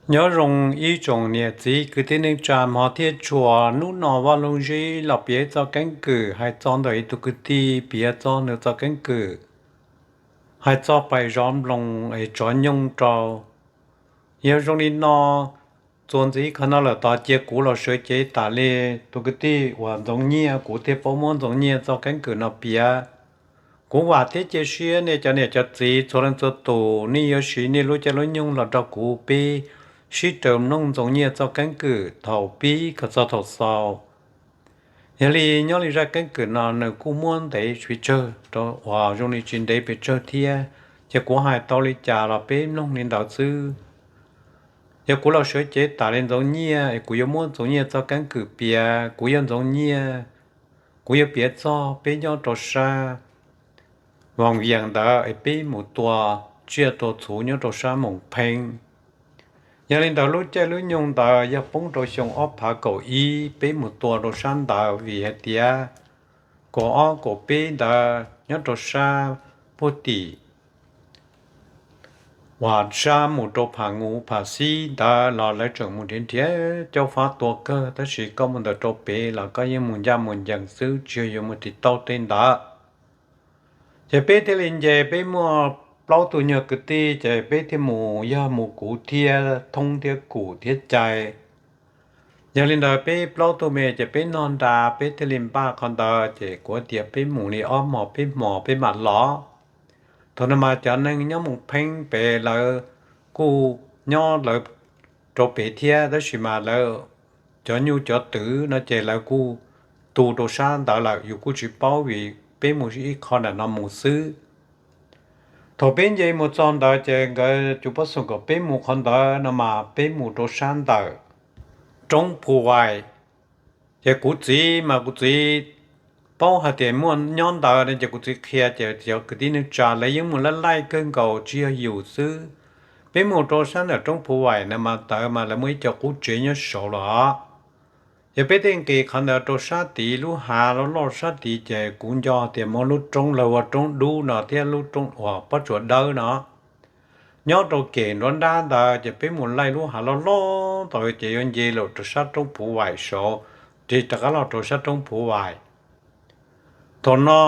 Nyob zoo ib tsoom niam txiv kwv tij neej tsa hmov thiab tshua, hnub no Vaj Loog Zeb los piav txoj keeb kwm hais txog ntawm ib tug kwv tij piav txog nws txoj keeb kwm hais txog pais zov nploos es tsov nyooj rau. Yog zoo li no, txuas ntxiv qhov no lawm tod cia kuv los sawv cev tas li. Tus kwv tij uas Ntxoov Nyiaj, kuv thiaj paub muab Ntxoov Nyiaj txoj keeb kwm no piav. Kuv vam thiab cia siab nej cov niam cov txiv txhua leej txhua tus, nej yuav siv nej lub caij lub nyoog los nrog kuv peb sib raws mloog Ntxoov Nyiaj txoj keeb kwm thaum pib kom txog thaum xaus. Yog li nyob li zaj keeb kwm no nws kuj muab ntev pes tsawg rau uas zoo li tsis ntev pes tsawg thiab, ces kuv hais tau li cas los peb mloog li ntawd xwb. Yog kuv los sawv cev tas li Ntxoov Nyiaj es kuv yuav muab Ntxoov Nyiaj txoj keeb kwm piav. Kuv yog Ntxoov Nyiaj, kuv yuav piav txog peb nyob rau sab Voos Yees ntawd es peb mus tua tsiaj tua txhu nyob rau sab Moos Pheeb. Yog li ntawd lub caij lub nyoog ntawd yog poob rau xyoo ob phav kaum ib, peb mus tua rau sab ntawd vim hais tias kaum ob kaum peb ntawd nyob rau sab puag tim uas sab mus rau Pham Nus Pham Xib ntawd los lawv tseem mus nrhiav nrhiav caub fab tua kawg, tab sis koj mus ntawd rau pem los koj yeej mus ncaj mus ncees xwb, tsis yog yuav mus tim tauj tej ntawd. Ces peb thiaj li nce, peb muaj plaub tug nyuag kwv tij, ces peb thiaj mus, yog mus kuv thiab Thoob thiab Kum thiab Cai. Yog li ntawd peb plaub tug me ces peb noj nra, peb thiaj li npaj qhov ntawd, ces kuv tias peb mus li ob hmos peb hmos peb mam los. Thaum no mas cov neeg nyob Moos Pheeb pem lawv kuj nyob lawv rau pem thiab, tab sis mas lawv cov nyuj cov twm no ces lawv kuj tu rau sab ntawd lawm, yus kuj tsis paub vim peb mus ib qho nram no mus xwb. Thaum peb nce mus txog ntawd ces nkawd cov pab xoom kom peb mus qhov ntawd no mas peb mus rau sab ntawm roob Phu Vais. Ces kuv txiv mas kuv txiv paub hais tias muaj nyob ntawd no ces kuv txiv qhia, ces cov kwv tij neej tsa lawv yeej mus laij laij kawg nkaus tsis yog yus xwb. Peb mus rau sab ntawm roob Phu Vais no mas ntawd mas lawv muaj ib co qub tsev nyob saud los. Ces peb thiaj nqis qhov ntawd rau sab tid lub hav loj loj sab tid, ces kuv nco tias muaj lub roob lawv ua Roob Dub no thiab lub roob uas Pob Tsuas Dawb no. Nyob rau kem nruab nrab ntawd ces peb mus laij lub hav loj loj ntawd ces yuav nce los rau sab roob Phu Vais saud, ces rov qab los rau sab roob Phu Vais. Thaum no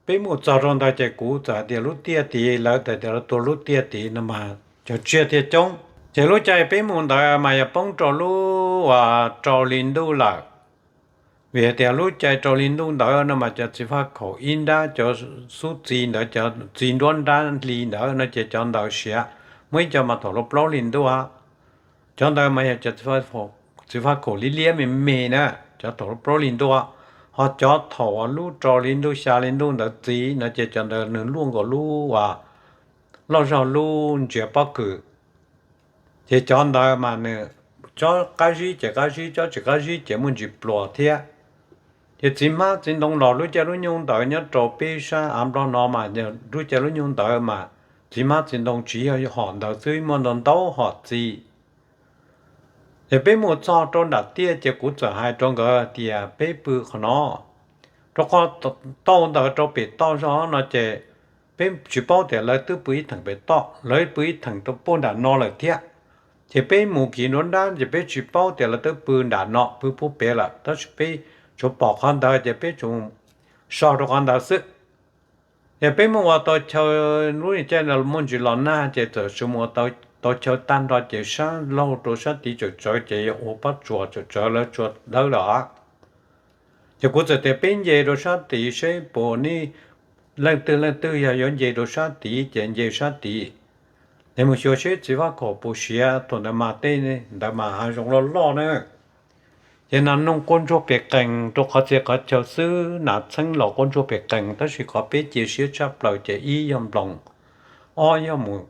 peb mus txog rau ntawd ces kuv txawm hais tias lub tiaj tid, lawv txawm tias lawv tua lub tiaj tid no mas cov tsiaj thiaj coob. Ces lub caij peb mus ntawd mas yog poob rau lub uas rau hli ntuj lawm, vim hais tias lub caij rau hli ntuj ntawd no mas cov txiv faj khaum ib nrab, cov xub txi ntawd, cov txi nruab nrab hli ntawd no ces cov ntawd siav, muaj ib co mas thaum lub plaub hli ntuj. Cov ntawd mas yog cov txiv faj khaum liab liab me me na, cov thaum lub plaub hli ntuj, ho cov thaum lub rau hli ntuj xya hli ntuj ntawd txi no ces cov ntawd nws luaj nkaus lub uas loj zog lub ntsiav pob kws. Ces cov ntawd mas nws cob qab zib ces qab zib, cob tsis qab zib ces muaj ntsis pluas thiab. Ces txiv hmab txiv ntoo los lub caij lub nyoog ntawd nyob rau peb sab av nplog no mas lub caij lub nyoog ntawd mas txiv hmab txiv ntoo tsis yog hom ntawd xwb, muaj ntau ntau hom txi. Ces peb mus txog rau nram tiaj ces kuv txawm hais rau nkawd tias peb pw qhov no, rau qhov tauj ntawd rau pem toj zog no ces peb tsis paub tias lawv twb pw ib theem pem toj, lawv pw ib theem rau puag nram no lawm thiab. Ces peb mus kiv nruab nrab ces peb tsis paub tias lawv twb pw nram no pw puag pem lawm, tab sis peb tsuas pom qhov ntawd ces peb tsuas so rau qhov ntawd xwb. Ces peb mus ua tau chaw, lub caij muaj ntsis los nag ces txawm mus ua tau chaw tag nrho ces sab laug rau sab tid tseem tsawv ces yog ua pob tsuas tseem tsawv lawv tsua dawb lawm. Ces kuv txawm tias peb nce rau sab tid seb puas nej leej twg leej twg yog yuav nce rau sab tid ces nce sab tid, es mus xyuas seb txiv faj khaum puas siav. Thaum ntawd mas tej ntawd mas hav zoov loj loj na. Ces nas noog quaj ntsuag pem qees rau qhov txhia qhov chaw xwb, nas txheeb los quaj ntsuag pem qees, tab sis qhov peb cia siab tshaj plaws ces ib yog nploos, ob yog mus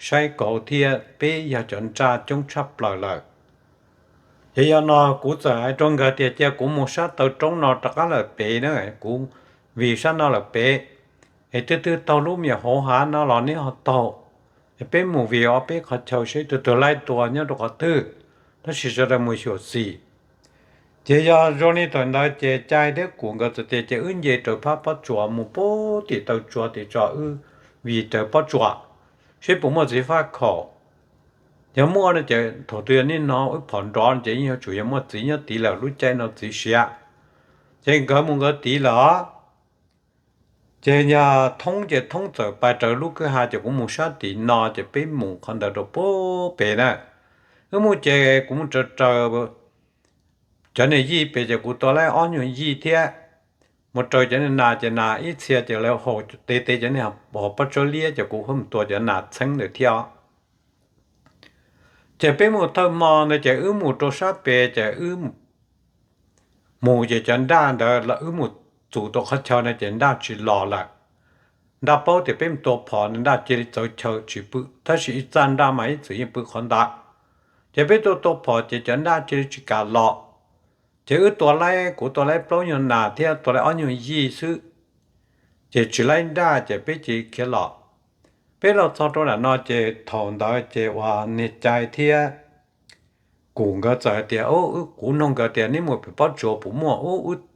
saib kauv thiab peb yog cov nraj coob tshaj plaws lawm. Ces yog no kuv txawm hais rau nkawd tias cia kuv mus sab taw roob no rov qab lawm pem na, kuv vim sab no lawm pem, es twb twb taug lub me hauv hav no los neb ho taug. Es peb mus vim ob peb qhov chaw seb tus twg laib tua nyob rau qhov twg, tab sis sawv daws mus xyuam xim. Ces yog zoo li thaum ntawd ces Cai thiab Kum nkawd txawm tias ces wb nce raws phab pob tsuas mus puag tim taw tsua tim tso wb vim raws pob tsuas seb puas muaj txiv faj khaum. Yog muaj no ces thaum twg yog nej hnov wb phom nrov ces yeej yuav tsum yog muaj txiv nyob tid lawm, lub caij no txiv siav. Ces nkawd mus nkawd tid lawm. Ces yog Thoob ces Thoob txawm pais raws lub kwj ha ces kuv mus sab tim no ces peb mus qhov ntawd rau pem na. Wb mus ces kuv mus raws raws cov niag yij pem ces kuv tua laib ob nyuag yij thiab. Mus raws cov niag nas ces nas ib txhia ces lawv haus tes tes cov niag pob tsawb liab ces kuv mus tua cov nas txheeb ntawd thiab. Ces peb mus thawj hmo ntawd ces wb mus rau sab pem ces wb mus ces cov nraj ntawd wb mus txus tau qhov chaw no ces nraj tsis los lawm. Nraj paub tias peb mus tua phom nraj cia li txawv chaw tsis pw, tab sis ib txaj nraj mas ib txwm yeej pw qhov ntawd. Ces peb tua tua phom ces cov nraj cia li tsis kam los. Ces wb tua laib, kuv tua laib plaub nyuag nas thiab tua laib ob nyuag yij xwb, ces tsis laib nraj ces peb cia li khiav los. Peb los txog rau nram no ces thaum ntawd ces uas niag Cai thiab Kum nkawd txawm hais tias, kuv nug nkawd tias neb mus pem pob tsuas puas muaj,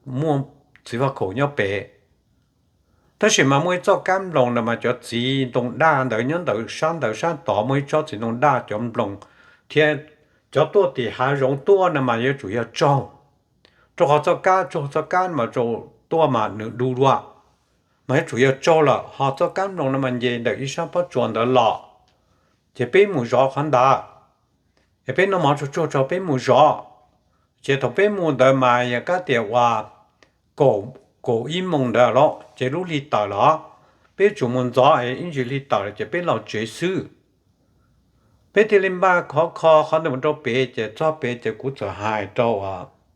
muaj txiv faj khaum nyob pem. Tab sis mas muaj ib txoj kab nploos no mas cov txiv ntoo daj ntawd nyob ntawd sab ntawd sab tod muaj ib tsob txiv ntoo daj cov nploos thiab cov tuaj tim hav zoov tuaj no mas yuav tsum yog tsaug, rau qhov txoj kab tsaug txoj kab mas tsaug tuaj mas nws du dua, mas yuav tsum yog tsaug lawm ho txoj kab nploos no mas nce ntawm ib sab pob tsuas ntawd los. Ces peb mus zov qhov ntawd, es peb noj mov tsuag tsuag tso peb mus zov. Ces thaum peb mus ntawd mas yog kab tias uas kaum ib moos ntawd los ces lub hli tawm los, peb yuav tsum mus ntxov es ib ntsis hli tawm los ces peb los tsev xwb. Peb thiaj li npaj khov kho qhov ntawd mus rau pem ces txog pem ces kuv txawm hais rau,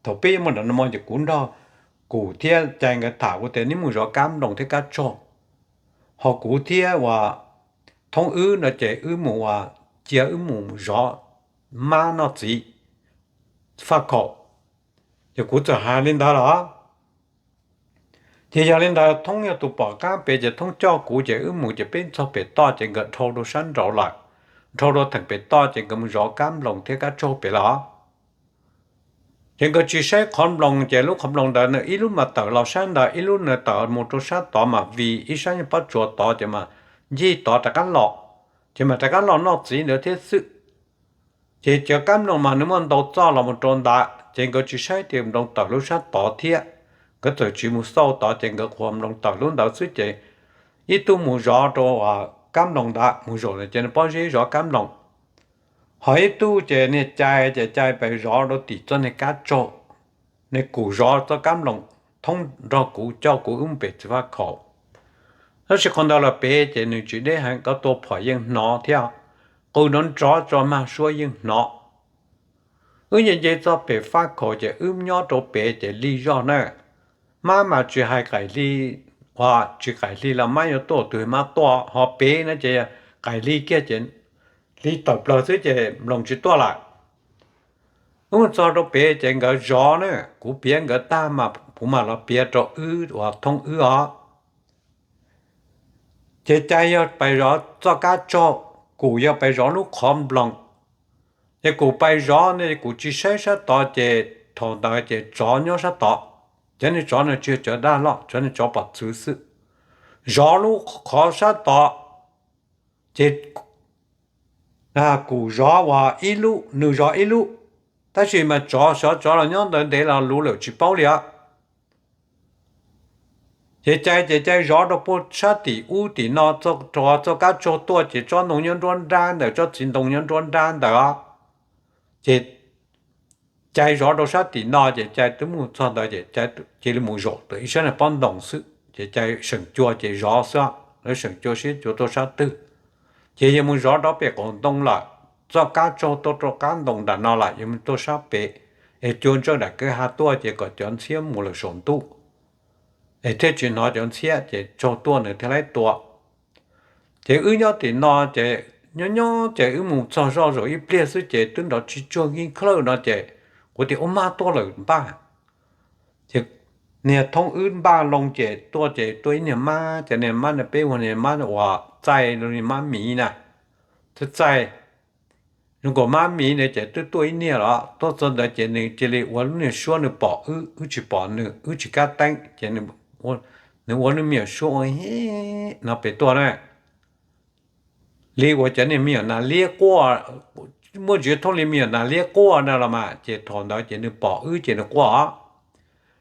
thaum peb yuav mus nram no ces kuv nrog Kum thiab Cai nkawd tham kuv tias neb mus zov kab nploos thiab kab tsaug, ho kuv thiab uas Thoob wb no ces wb mus uas cia wb mus zov mab noj txiv faj khaum. Ces kuv txawm hais li ntawd los. Ces yog li ntawd Thoob yog tus pom qab pem ces Thoob coj kuv ces wb mus ces peb txog pem toj ces nkawd dhau rau sab nraud lawm, dhau rau theem pem toj ces nkawd mus zov kab nploos thiab kab tsaug pem lawm. Ces nkawd tsis saib qhov nploos ces lub qhov nploos ntawd nws ib lub mas tawm los sab ntawd ib lub nws tawm mus rau sab tod mas vim ib sab pob tsuas tod ces mas ncig tod rov qab los, ces mas rov qab los noj txiv ntawd thiab xwb. Ces cov kab nploos mas nws muaj ntau txoj los mus rau ntawd ces nkawd tsis saib tias nploos tawm lub sab tod thiab, nkawd txawm tsis mus xauj tod ces nkawd qhuas nploos tawm lub ntawd xwb ces ib tug mus zov rau kab nploos ntawd mus zaum ces nws pob zeb zov kab nploos, ho ib tug ces niag Cai ces Cai pais zov rau tim txoj niag kab tsaug, niag Kum zov txoj kab nploos, Thoob nrog kuv coj kuv wb mus pem txiv faj khaum. Tab sis qhov ntawd los pem ces nws tsis deb heev, koj tua phom yeej hnov thiab, qw nrov nrov tso mag suab yeej hnov. Wb nce nce txog pem faj khaum ces wb nyob rau pem ces lig zog na. Mab mas tsis hais qaim hli, uas tsis qaim hli los mab yuav tuaj tus mab tuaj, ho pem no ces qaim hli kiag ces hli tawm plaws xwb ces nploos tsis tuaj lawm. Wb mus txog rau pem ces nkawd zov na, kuv piav nkawd tag mas kuv mam los piav rau wb uas Thoob wb os. Ces Cai yog pais zov txoj kab tsaug, Kum yog pais zov lub qhov nploos. Ces Kum pais zov ne Kum tsis saib sab tod ces thaum ntawd ces tsov nyob sab tod, cov niag tsov no tsis yog cov daj loj, cov niag tsov pom txwv xwb. Zov lub qhov sab tod, ces Kum zov uas ib lub nws zov ib lub, tab sis mas tsov xyov tsov los nyob ntawd ntev los luv lawm tsis paub li os. Ces Cai ces Cai zov rau puag sab tim ub tim no, rau txoj kab tsaug tuaj ces tsob ntoo nyob nruab nrab ntawd, tsob txiv ntoo nyob nruab nrab ntawd os. Ces Cai zov rau sab tim no ces Cai twb mus txog ntawd ces Cai cia li mus zaum ntawm ib sab niag pob ntoos xwb ces Cai seem cua ces zov xwb, lawv seem cua seb cua tuaj sab twg. Ces yog mus zov rau pem qaum ntoo lawm, txoj kab tsaug tuaj rau qab ntoo nram no lawm, yog mus tuaj sab pem, es cua ntsawj nram kwj ha tuaj ces kom cov ntxhiab mus lawm saum ntuj, es thiaj tsis hnov cov ntxhiab ces tsaug tuaj nws thiaj laib tua. Ces wb nyob tim no ces nyob nyob ces wb mus txog zoj zaum ib pliag xwb ces twb nrov tsis tsuag nkij nklawj no ces kuv tias ua mab tuaj lawm npaj. Ces niag Thoob wb npaj loo ces tuaj ces tuaj ib niag mab, ces niag mab no peb hu niag mab uas txaij, niag mab miv na, txaij txaij. Zoo nkaus mab miv na ces twb tuaj ib niag los, tuaj txog ntawd ces nws cia li ua lub niag suab, nws pom wb, wb tsis pom nws, wb tsis kab teeb ces nws ua lub me nyuam suab ua no pem tuaj na. Li uas cov niag me nyuam nas liab quaj muaj ntsis thooj li me nyuam nas liab quaj na los mas, ces thaum ntawd ces nws pom wb ces nws quaj.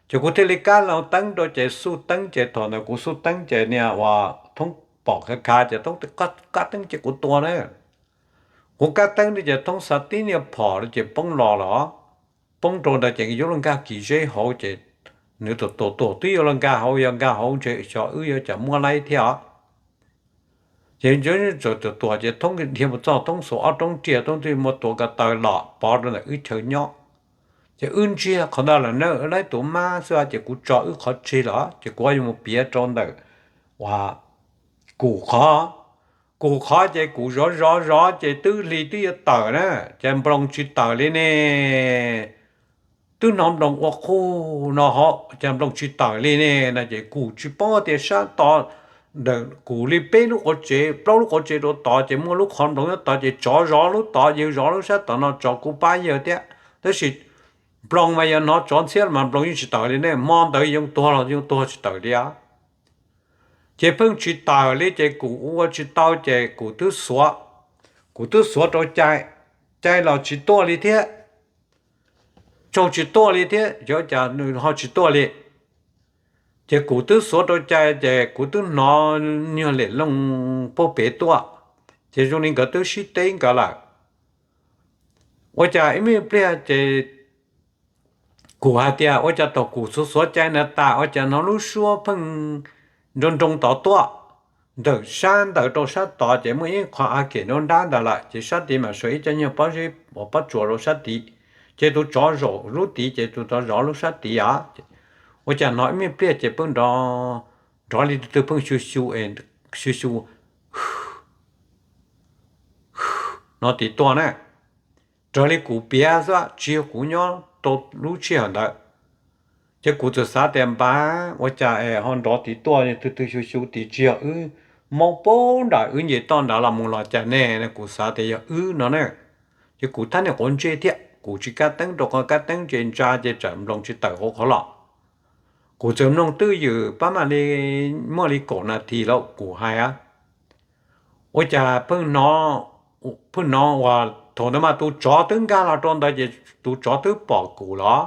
Ces kuv thiaj li kab loo teeb rau ces xuj teeb, ces thaum ntawd kuv xuj teeb ces niag uas Thoob pom khav khav ces Thoob kab teeb ces kuv tua na. Kuv kab teeb ces Thoob xav tib niag phom ces poob los lawm. Poob rau ntawd ces yuav luag nkag kis zeb hauv ces nws tuam tuam tuam twb yuav luag nkag hauv, yog nkag hauv ntshe xyov wb yuav cas muab laib thiab os. Ces txawm tuam tuam ces Thoob dhia mus txog Thoob xuas ob roob riam, Thoob thiaj muab tua ko taw los pov rau ntawm wb chaw nyob. Ces wb ntsiag qhov ntawd lawm na, laib tus mab xwb ces kuv tso wb qhov tseg lawm ces kuv yuav mus piav rau ntawm uas Kum qhov. Kum qhov ces Kum zov zov zov ces twb hli twb yuav tawm na, ces nploos tsis tawm li ne. Twb hnov nploos ua qug no hauv ces nploos tsis tawm li ne no ces Kum tsis paub tias sab tod ntawm Kum li peb lub quav tsev plaub lub quav tsev rau tod ces muaj lub qhov nploos nyob tod ces tsov zov lub tod, yawg zov lub sab tod no, tsov kuj pab yawg thiab. Tab sis nploos mas yog hnov tsov ntxhiab los mas nploos yeej tsis tawm li ne, hmo ntawd yoo tuag los yoo tuag tsis tawm li. Ces pheej tsis tawm li ces Kum ua tsis tau ces Kum twb xuav, Kum twb xuav rau cai, cai los tsis tuaj li thiab, tsaug tsis tuaj li thiab, yuav cas nws ho tsis tuaj li. Ces Kum twb xuav rau cai ces kuv twb hnov nyuag lem looj puag pem tuaj, ces zoo li nkawd twb sib teb nkawd lawm. Ua cas ib me pliag ces Kum hais tias ua cas thaum Kum xuav xuav cai ntawd tas ua cas hnov lub suab pheej nroo nroo tod tuaj, ntawm sab ntawd rau sab tod ces muaj ib qho av kem nruab nrab ntawd lawm ces sab tid mas suav ib co nyuag pob zeb uas pob tsuas rau sab tid, ces tus tsov zaum lub tid ces tus tsov zov lub sab tid a. Ua cas hnov ib me pliag ces pheej nrov, nrov li tus twg pheej xyu xyu, xyu xyu no tid tuaj na. Raws li kuv piav xwb tsis yog kuv nyob rau lub sij hawm ntawd. Ces kuv txawm xav tias npab ua cas es ho nrov tid tuaj, tus twg xyu xyu tid, tsis yog wb maub pab nram wb nce toj nrad los mus los cas ne, kuv xav tias yog wb no na. Ces kuv thab niag quav ntsej thiab kuv tsis kab teeb rau qhov kab teeb ces ntsa ces tsam nploos tsis tawm hauv qhov los. Kuv txawm mloog twj ywm pab mam li muaj li kaum nas this lawm kuv hais a, ua cas pheej hnov uas thaum ntawd mas tus tsov twb nkag los rau ntawd ces tus tsov twb pom kuv los,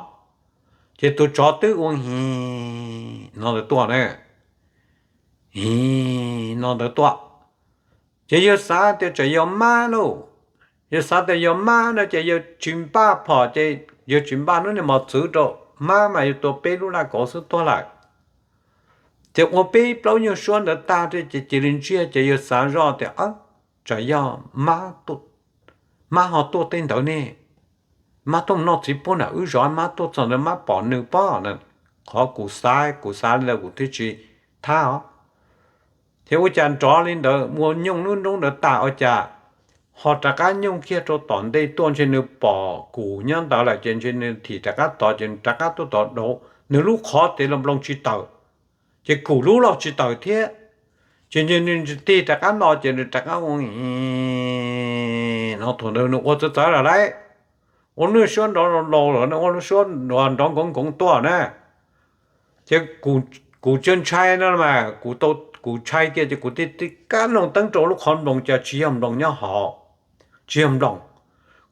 ces tus tsov twb ua hi no ntawd tuaj na, hi no ntawd tuaj. Ces yawg xav tias tsam yog mab lauj, yawg xav tias yog mab no ces yawg tsis npaj phom ces yawg tsis npaj lub niag mos txwv rau, mab mas yawg tua peb lub laj kauv xwb tuag lawm. Ces ua peb plaub nyuag suab ntawd tag ces cia li ntsiag ces yawg xav zoj tias tsam yog mab ho tuaj tej ntawd ne, mab tuaj noj txiv puag nram wb zov, mab tuaj txog ntawd mab pom nws pob. Qhov kuv xav, kuv xav li ntawd kuv thiaj tsis thab os. Ces ua cas nrov li ntawd ua nyooj lub nroob ntawd tas ua cas ho rov qab nyooj kiag rau tom ntej tuaj, ntshe nws pom kuv nyob ntawd lawm ces ntshe nws thim rov qab tod ces rov qab tuaj tod dauv nws lub qhov tes los nploos tsis tawm, ces kuv lub los tsis tawm thiab. Ces nws tig rov qab no ces nws rov qab ua no, thaum ntawd nws ua txawv txawv lawm lauj, ua lub suab nrov laus laus lawm, ua lub suab nrov nkoov nkoov tuaj na. Ces kuv cia ntshai no mas, kuv ntshai kiag ces kuv thiaj kab loo teeb rau lub qhov nploos cas tsis yog nploos nyob hauv, tsis yog nploos.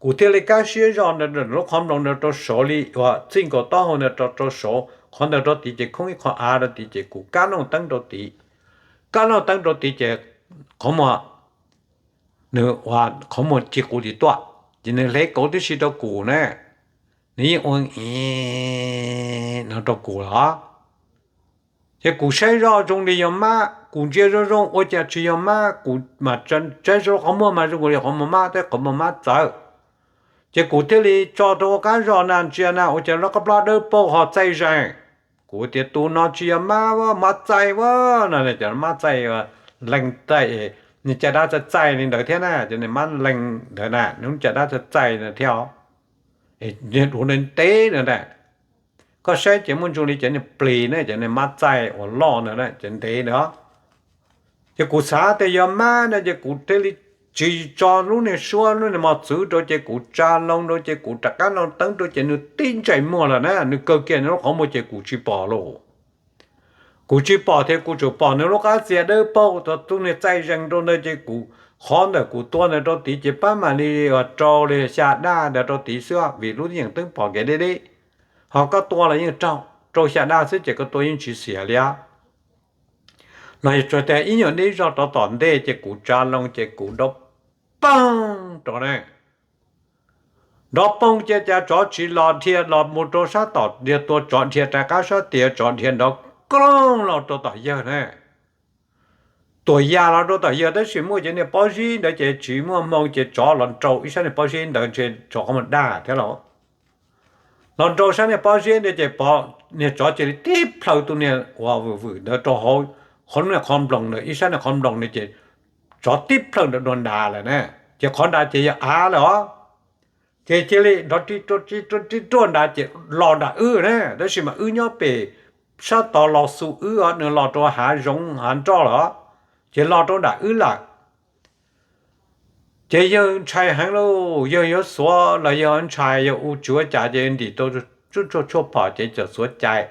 Kuv thiaj li kab siab zog ntawm lub qhov nploos ntawd rau saud li uas txij nkaus taub hau ntawd rau rau saud, qhov ntawd rau tid ces khoob ib qho av rau tid ces kuv kab loo teeb rau tid. Kab loo teeb rau tid ces qhov muag, nws ua qhov muag ci quv tid tuaj, ces nws hle kauv tib si rau kuv na, nws yeej ua no rau kuv los. Ces kuv saib zoj zoo li yog mab, kuv ntsia zoo zoo ua cas tsis yog mab, kuv mam saib zoj qhov muag mas zoo li qhov muag mab thiab qhov muag mab txawv. Ces kuv thiaj li tso rau ua qab zog na ntsia na ua cas lub qab plab dawb paug ho txaij zeeg. Kuv tias tus no tsis yog mab, mab txaij a no, ces mab txaij lees txaij, nws caj dab txaij txaij li ntawd thiab na, ces nws mab lees ntawd na, nws caj dab txaij txaij thiab os. Duav ntev ntawd na, koj saib ces muaj ntsoog li cov niag plis na, cov niag mab txaij uas loj ntawd na, cov ntev ntawd. Ces kuv xav tias yog mab no ces kuv thiaj li tsis tso lub niag suab lub niag mos txwv rau ces kuv tsa loo rau ces kuv rov qab loo teeb rau ces nws tib ntsais muag lawm na, nws kawg kiag nws lub qhov muag ces kuv tsis pom lauj. Kuv tsis pom thiab kuv tsuas pom nws lub qab txia dawb paug txog tub niag txaij zeeg rau ntawd ces kuv qhov ntawm kuv tua ntawd rau tid ces pab mam li rau li xya daj ntawd rau tid xwb, vim lub yeem twb pom kev deb deb. Ho koj tua los yeej raug, rau xya daj xwb ces koj tua yeej tsis xiam li os. Los yog tsuas tias ib nyuag dib zog rov tom ntej ces kuv tsa loo ces kuv nrov poog rau ne. Nrov poog ces cas tsov tsis los dhia los mus rau sab tom, dhia tua tsov dhia rov qab sab tias tsov dhia nrov kloog los rau tom yawg ne. Tuam yam los rau tom yawg tab sis muaj cov niag pob zeb ntawd ces tsis muaj hmoo ces tsov los nrau ib sab niag pob zeb ntawd ntshe tsov qhov muag daj thiab los. Los nrau sab niag pob zeb ntawd ces pom niag tsov cia li tib plhaw tus niag uas vwm vwm ntawd rau hauv qhov niag qhov nploos ntawd, ib sab niag qhov nploos ntawd ces tsov tib plhaw ntawd dua nrad lawm na. Ces qhov nrad ces yog av lawm os. Ces cia li nrov ri ruaj ri ruaj ri ruaj nrad ces los nram wb na, tab sis mas wb nyob pem sab tod los xu wb os, nws los rau hav zoov hav nroj lawm, ces los rau nram wb lawm. Ces yawg ntshai heev lauj, yawg yuav xuav los yawg ntshai, yawg ua tsis ua cas ces ntim tau tshuaj phom ces txawm xuav cai.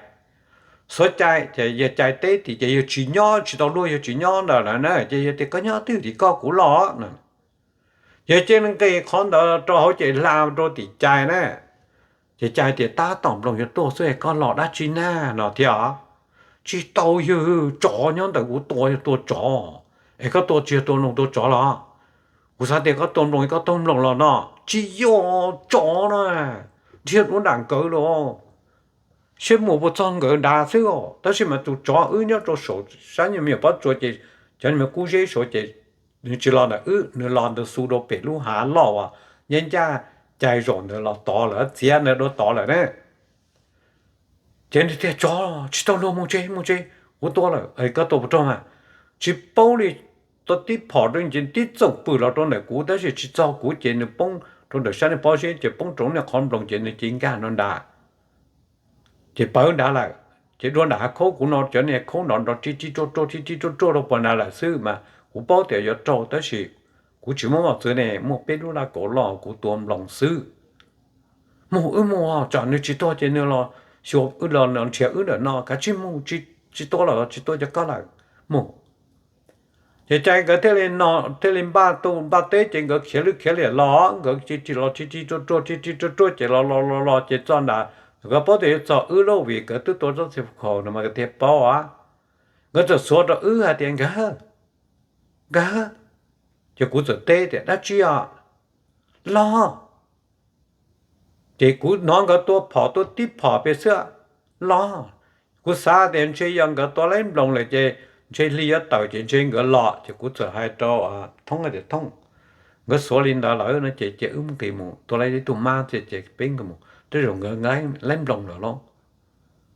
Xuav cai ces yawg cai teb tim ces yawg tsis nyob, tsis tau luag, yawg tsis nyob ntawd lawm na, ces yawg tias koj nyob twg tim koj kuv los no. Yawg cia li nqis qhov ntawd rau hauv ces hla rau tim cai na. Ces cai tias tab tom nploos yuav tuaj xwb es koj los dab tsi na no thiab. Tsis tau, yawg, tsov nyob ntawm kuv tua, yog tua tsov. Es koj tua tsis yog tua nploos tua tsov los? Kuv xav tias koj tua nploos, koj taug nploos los no. Tsis yog, tsov na, dhia dua nram nkawd los. Seb mus puas txog nkawd nrad xwb os. Tab sis mas tus tsov wb nyob rau saum sab nyuag me nyuam pob tsuas ces cov me kub zeb saud ces nws tsis los ntawm wb, nws los ntawd xu rau pem lub hav loj uas ncaj ncaj cai zaum ntawd los tod lawm, txiav ntawd dua tod lawm na. Ces nws tias tsov, tsis tau luag, mus tsev mus tsev, kuv tua lawm. Koj tua puas raug mas? Tsis paub li. Tua tib phom rau ces tib txoom pwm los rau ntawm kuv tab sis tsis txog kuv ces nws poob rau ntawm sab niag pob zeb ces poob rau niag qhov nploos ces nws cia nkag nrad. Ces pawv nrad lawm, ces dua nram hav khaub kuv no cov niag khaub nrov nrov ri ri ruaj ruaj ri ri ruaj ruaj rau puag nrad lawm xwb mas kuv paub tias yuav raug tab sis kuv tsis muaj mos txwv ne, muaj peb lub laj kaus loj kuv tua nploos xwb. Mus wb mus, tsam nws tsis tuag ces nws los xyuas wb los nrhiav wb ntawm no, kav tsij mus, tsis tua lawm, tsis tua cov koj lawm, mus. Ces cai nkawd thiaj li no, thiaj li npaj tu npaj teb ces nkawd khiav lwj khiav liam los, nkawd cia li los ri ri ruaj ruaj ri ri ruaj ruaj ces los los los los ces txog nrad, nkawd paub tias yuav txog wb lauj vim nkawd twb tua tsob txiv khaus no mas nkawd thiaj paub. Nkawd txawm xuav rau wb hais tias nkawd, nkawd, ces kuv txawm teb tias dab tsi os, los. Ces kuv hnov nkawd tua phom, tua tib phom pem xwb, los. Kuv xav tias ntshe yog nkawd tua laib nploos lawm ces ntshe hli yuav tawm ces ntshe nkawd los, ces kuv txawm hais rau Thoob tias Thoob, nkawd xuav li ntawd lawm no ces cia wb nqis mus, tua laib ib tug mab thiab ces peb nqis mus, tej zaum nkawd laib nploos lawm lauj.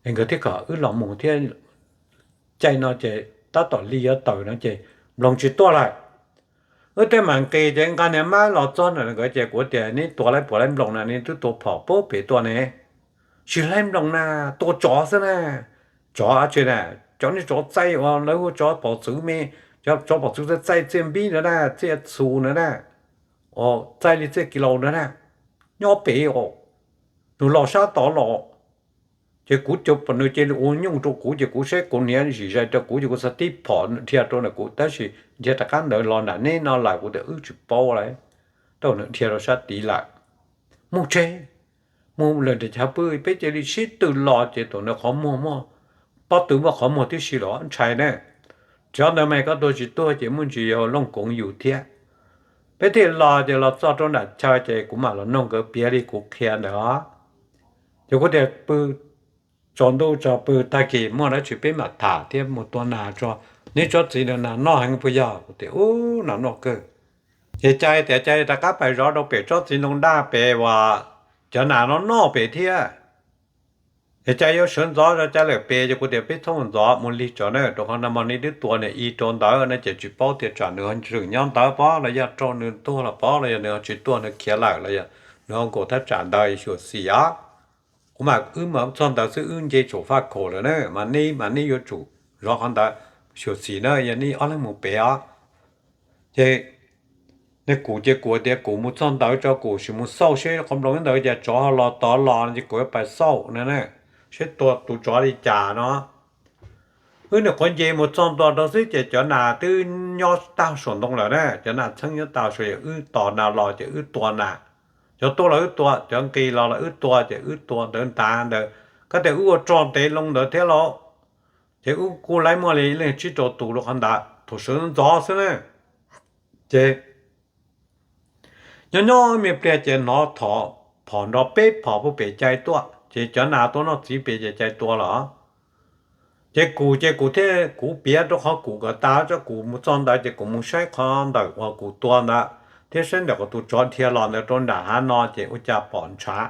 Es nkawd thiaj kom wb los mus thiab. Caij no ces tab tom hli yuav tawm no ces nploos tsis tuaj lawm. Wb tej mam nqis ces nqa niag mab los txog ntawm nkawd ces kuv tias neb tua laib puas laib nploos na, neb twb tua phom puag pem tuaj ne. Tsis laib nploos na, tua tsov xwb na. Tsov dab tsi na? Cov niag tsov txaij uas lawv hu tsov pom txwv me, tsov pom txwv txaij txaij txiaj npib ntawd na, txiaj txhu ntawd na, txaij li txiaj kis laus ntawd na, nyob pem os. Nws los sab tod los, ces kuv cov pom nws cia li ua nyooj rau kuv ces kuv saib kuv niam zim zais rau kuv ces kuv xav tib phom dhia rau ntawm kuv tab sis dhia rov qab ntawd los nram neb no lawm, kuv tias wb tsis paub lawm, tau nws dhia rau sab tid lawm. Mus tsev, mus lawm nram chav pw, peb cia li sib tw los ces tus ntawd qhov muag muaj, pob tw muaj qhov muag tib si los ntshai ne. Cov ntawd mas koj tua tsis tuag ces muaj ntsis yog looj koov yus thiab. Peb thiaj los ces los txog rau nram chaw ces kuv mam los noog nkawd piav li kuv qhia ntawd os. Ces kuv tias pw, tsaus ntuj tso pw, tag kis muaj dab tsi peb mam tham thiab, mus tua nas tso, neb tsob txiv ntoo nas noj heev puas yog? Kuv tias ub, nas noj kawg. Ces cai tias cai rov qab pais zov rau pem tsob txiv ntoo daj pem uas cov nas no noj pem thiab. Ces cai yuav sawv ntxov rau cai lawm pem ces kuv tias peb txhob mus ntxov, mus lig tso na, rau qhov no mas neb twb tua nws ib rau ntawd no ces tsis paub tias tsam nws tseem nyob ntawd pob los yog raug nws tuag los pob los yog nws tsis tuag nws khiav lawm los yog nws ho nkaum thaj tsam ntawd xyuam xim os. Kuv mas wb mas txog ntawd xwb wb nce saum faj khaum lawm na, mas neb mas neb yuav tsum zov qhov ntawd xyuam xim na, yog neb ob leeg mus pem os. Ces nws kuv ces kuv tias kuv mus txog ntawd tso kuv sim mus xauj seb qhov nploos ntawd cas tsov ho los tod los ces kuv yuav pais xauj na, seb tua tus tsov li cas no. Wb nyuam qhuav nce mus txog ntua rau xwb ces cov nas twb nyob tag saum ntoo lawm na, cov nas txheeb nyob tag saum, yog wb tos nas los ces wb tua nas, cov tuaj los wb tua, cov nqis los los wb tua, ces wb tua ntawd ntag ntawd. Koj tias wb ua rog ntev loo ntawd thiab los, ces wb kuj laib muaj li leej tsib rau tus rau qhov ntawd thaum sawv ntxov xwb na. Ces nyob nyob me pliag ces hnov phom nrov peb phom puag pem cai tuaj, ces cov nas tuaj noj txiv pem ces cai tua lawm. Ces kuv ces kuv thiaj, kuv piav rau qhov kuv kom tas tso, kuv mus txog ntawd ces kuv mus saib qhov ntawm uas kuv tua ntawd thiab saib ntawm qhov tus tsov dhia los ntawd rau nram hav no ces ua cas pom ntshav,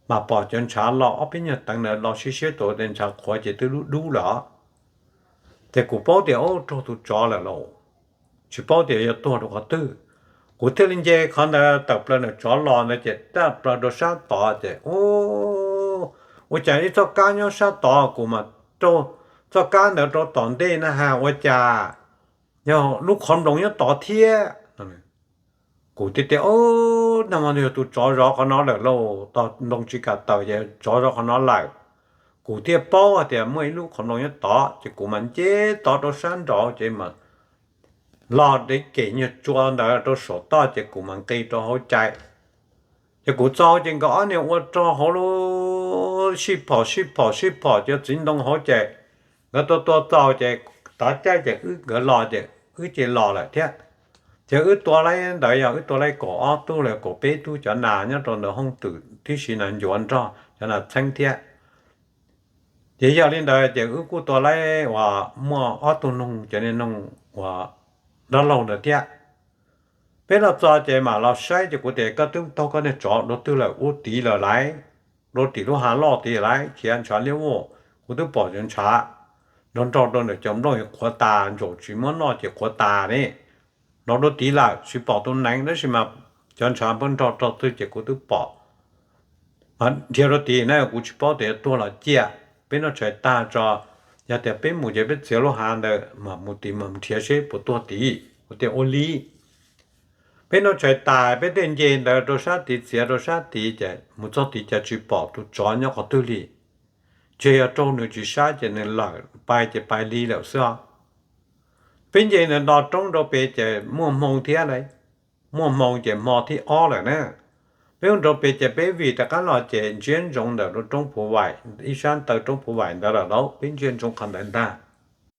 mas pom cov ntshav los ob peb nyuag teev ntawd los siab siab tus ntshav qhuav ces twb dub dub lawm. Ces kuv paub tias ub raug tus tsov lawm lauj, tsis paub tias yog tuag rau qhov twg. Kuv thiaj li nce qhov ntawd tawm plaws ntawm tsov los ntawd ces tawm plaws rau sab tod ces ub, ua cas ib txoj kab nyob sab tod, kuv mas raug txoj kab ntawd rau tom ntej na has ua cas yog lub qhov nploos nyob tod thiab. Kuv thiaj tias ub, nag hmo yog tus tsov zov qhov no lawm lauj, tog nploos tsis kam tawm ces tsov zov qhov no lawm. Kuv thiaj paub hais tias muaj ib lub qhov nploos nyob tod ces kuv mas nce tod rau sab nraud ces mas los dev kem nyuag tsua ntawd rau saum toj ces kuv mas nqis rau hauv cai. Ces kuv txog ces nkawd ob niag ua rog hauv lub sib phom sib phom sib phom cov txiv ntoo hauv ces nkawd tua tua txaus ces tav caij ces wb nkawd los ces wb ces los lawm thiab. Ces wb tua laib ntawd yog wb tua laib kaum ob tug los kaum peb tug cov nas nyob rau ntawm hooj twm tib si na, ncuav nrog cov nas txheeb thiab. Ces yog li ntawd ces wb kuj tua laib uas muaj ob tug noog, cov niag noog uas dab laug ntawd thiab. Peb los txog ces mam los saib ces kuv tias koj twb taug koj niag tsov dua twg lawm, ub tid lawm lauj, dua tim lub hav loj tid lawm, khiav ntshav liab voj, kuv twb pom cov ntshav nrog nrog rau ntawm cov nplooj qhuav tas, ntsaum tsis muab noj ces qhuav tas ne. Nrog dua tid lawm tsis pom tus neev tab sis mas cov ntshav nplooj nrog rau twg ces kuv twb pom. Mas nrhiav rau tid na kuv tsis paub tias tuag los ciaj, peb noj tshais tag tso, yog tias peb mus ces peb txiav lub hav ntawd mas mus tid mas nrhiav seb puas tuag tid. Kuv tias ua li. Peb noj tshais tas peb thiaj nce ntawd rau sab tid, txiav rau sab tid ces mus txog tid cas tsis pom tus tsov nyob qhov twg li. Ntshe yog raug nws tsis saib ces nws lawm, pais ces pais li lawm xwb os. Peb nce ntawd nto roob rau pem ces muaj hmoo thiab lauj, muaj hmoo ces hmo thib ob lawm na. Peb mus rau pem ces peb vim rov qab los ces ntsia ntsoov ntawm roob Phuv Vaim, ib sab taw roob Phuv Vaim ntawd lawm lauj, peb ntsia ntsoov qhov ntawd ntag.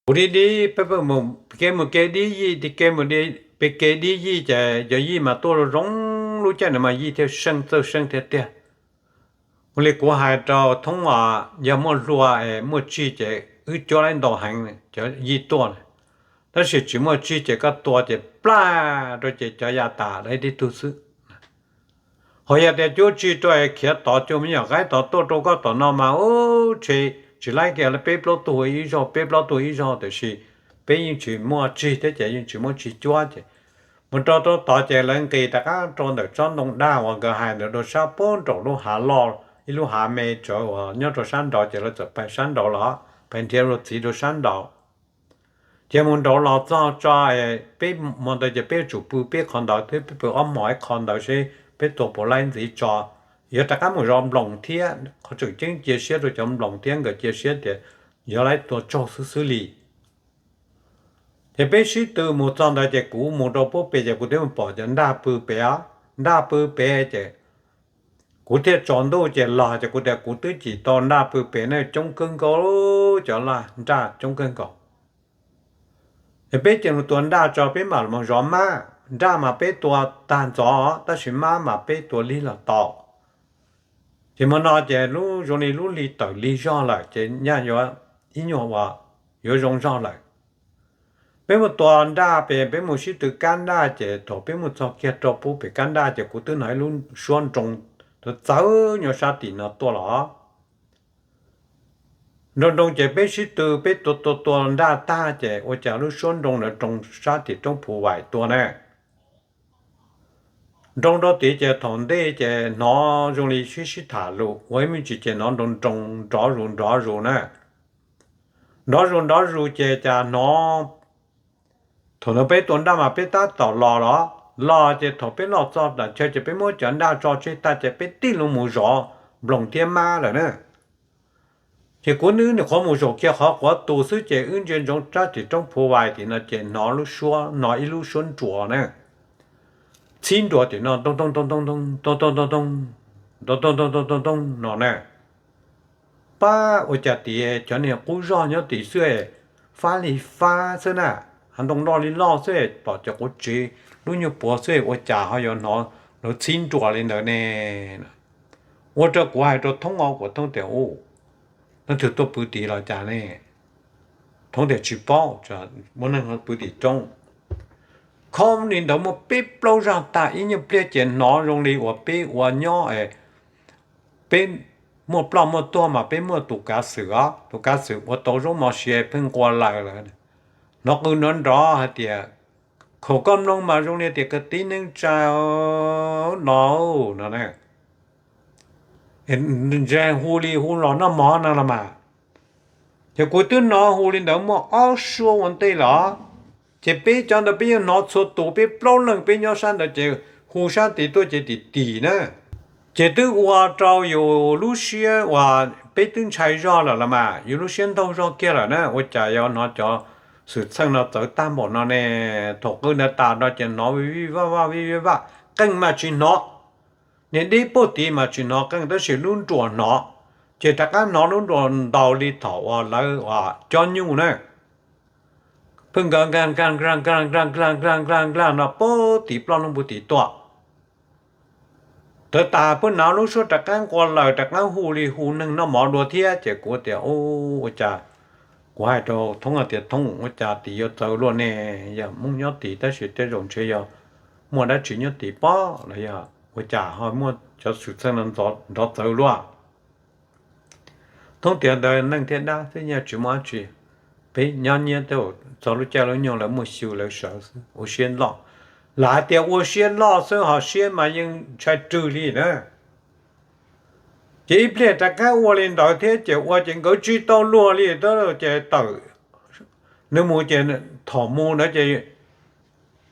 Kuv dib dib, peb mus kev mus kev dib yij, kev mus pem kev dib yij ces cov yij mas tuaj zoo zoo, lub caij ntawd mas yij thiaj seej, txawj seej thiab tiag. Ua li kuv hais rau thoob, yog muaj hlua es muaj tsig ces wb cuab laib ntau heev cov yij tuaj, tab sis tsis muaj tsig ces koj tua ces plaj rau ces cov ya tas lawv tib tug xwb. Ho yog tias cuab tsig rau es khiav tod cuag me nyuam qaib tod tuaj rau koj tom no mas ub, ntshe tsis laib kiag, peb plaub tug ib zaug, peb plaub tug ib zaug, tiam sis peb yeej tsis muaj tsig thiab ces yeej tsis muaj tsig cuab ces mus rau rau tod ces lawv nqis rov qab rau ntawm tsob ntoo daj uas nkawd hais ntawd rau sab pem nraum lub hav loj, ib lub hav me tsawv uas nyob rau sab nraud ces lawv txawm pais sab nraud los, pais nrhiav luag txiv rau sab nraud. Ces mus nraud los txog tso, peb hmo ntawd ces peb yuav tsum pw peb qhov ntawd thiab, peb pw ob hmos ib qho ntawd seb peb tua puas laib ntxiv tso. Yuav rov qab mus zov nploos thiab, qhov tseem ceeb cia siab rau cov nploos thiab, nkawd cia siab tias yuav laib tua tsaug xwb xwb li. Ces peb sib tw mus txog ntawd ces kuv mus rau puag pem ces kuv twb mus pom cov nraj pw pem os, nraj pw pem ces kuv thiaj tsaus ntuj ces los ces kuv tias kuv twb cim tau nraj pw pem na, coob kawg nkaus, cov nraj coob kawg nkaus. Es peb cia li tua nraj tso peb mam mus zov mab, nraj mas peb tua tag ntxov tab sis mab mas peb tua lig los tau. Ces hmo no ces lub zoo li lub hli tawm lig zog lawm ces nyaj yuav ib nyuag uas yuav zoo zog lawm. Peb mus tua nraj pem, peb mus sib tw kab nraj ces thaum peb mus txog kiag rau puag pem kab nraj ces kuv twb hnov ib lub suab nroo txawv txawv nyob sab tim no tuaj los. Nroo nroo ces peb sib tw peb tua tua tua nraj tag ces ua cas lub suab nroo ntawd nroo sab tim roob Phuv Vaim tuaj na. Nroo rau tid ces thaum ntej ces hnov zoo li sib sib tham lus ua ib me ntsis ces hnov nroo nroo nrov zus nrov zus na. Nrov zus nrov zus ces cas hnov, thaum ntawd peb tua nraj mas peb tab tom los los, los ces thaum peb los txog tom chaw ces peb muab cov nraj tso tseg tag ces peb tig loo mus zov nploos thiab mab lawm na. Ces kuv nws nim qhuav mus zaum kiag qhov quav tus xwb ces wb ntsia ntsoov sab tim roob Phu Vais tim no ces hnov lub suab, hnov ib lub suab nruas na, txhib nruas tim no tooj tooj tooj tooj tooj tooj tooj tooj tooj tooj tooj tooj tooj tooj no na. Pab ua cas tias cov niag qub zog nyob tim xwb, fab li fab xwb na, hav ntoo loj li loj xwb, pom cov quav tsev lub nyuag puav xwb ua cas ho yuav hnov lawv txhib nruas li ntawd ne. Ua rau kuv hais rau Thoob os, kuv Thoob tias u, leej twg tuaj pw tim los cas ne? Thoob tias tsis paub, muaj neeg pw tim roob. Khob li ntawd muaj peb plaub zaj tag ib nyuag pliag ces hnov zoo li uas peb ua nyob, peb muaj ploj muaj tuag mas peb muaj tus kav xwm os, tus kav xwm ua tau zaub mov siav pheej nqua lawm lawm. Hnov qw nrov nrov hais tias, khaum koj mloog mas zoo li tias kwv tij neej tsa no, no na. Ntsia hu li hu los noj mov no los mas. Ces kuv twb hnov hu li ntawd muaj ob suab ua ntej los, ces peb cov ntawd peb yeej hnov txhua tus, peb plaub leeg peb nyob sab ntawd ces hu sab tid tuaj ces tim tim na. Ces twb ua rau yus lub siab uas peb twb ntshai zog lawm los mas, yus lub siab ntaug zog kiag lawm na, ua cas yuav hnov cov xwm txheej no txawv tag npaum no ne. Thaum qw ntawd tas no ces hnov vij vij vaj vaj vij vij vaj, qeej mas tsis hnov, niag dib puag tid mas tsis hnov qeej tab sis lub nruas hnov. Ces rov qab hnov lub nruas ntaus li thaum uas lawv uas cob nyuj na, pheej nkag nkag nkag nkag nkag nkag nkag nkag nkag nkag no puag tim ploj loog puag tim tuaj. Tawv tas pheej hnov lub suab rov qab nqua lawm, rov qab hu li hu neeg noj mov dua thiab. Ces kuv tias, ua cas, kuv hais rau Thoob tias, Thoob, ua cas tim yuav txawv luaj ne? Yog Hmoob nyob tid tab sis tej zaum ntshe yog muaj dab tsi nyob tid pob los yog ua cas ho muaj cov xwm txheej no nrov txawv luaj? Thoob tias, ntawd neeg thiab dab xwb, yeej tsis muaj dab tsi. Peb nyob nyiab tej zaum txog lub caij lub nyoog lawv muaj xyu lawv sawv xwb, ua siab loj. Lam hais tias ua siab loj xwb ho siab mas yeej ntshai rwg li na. Ces ib pliag rov qab ua li ntawd thiab ces ua ces nkawd tsis tau luag li, ces tawm, nws mus ces, thaum mus ntawd ces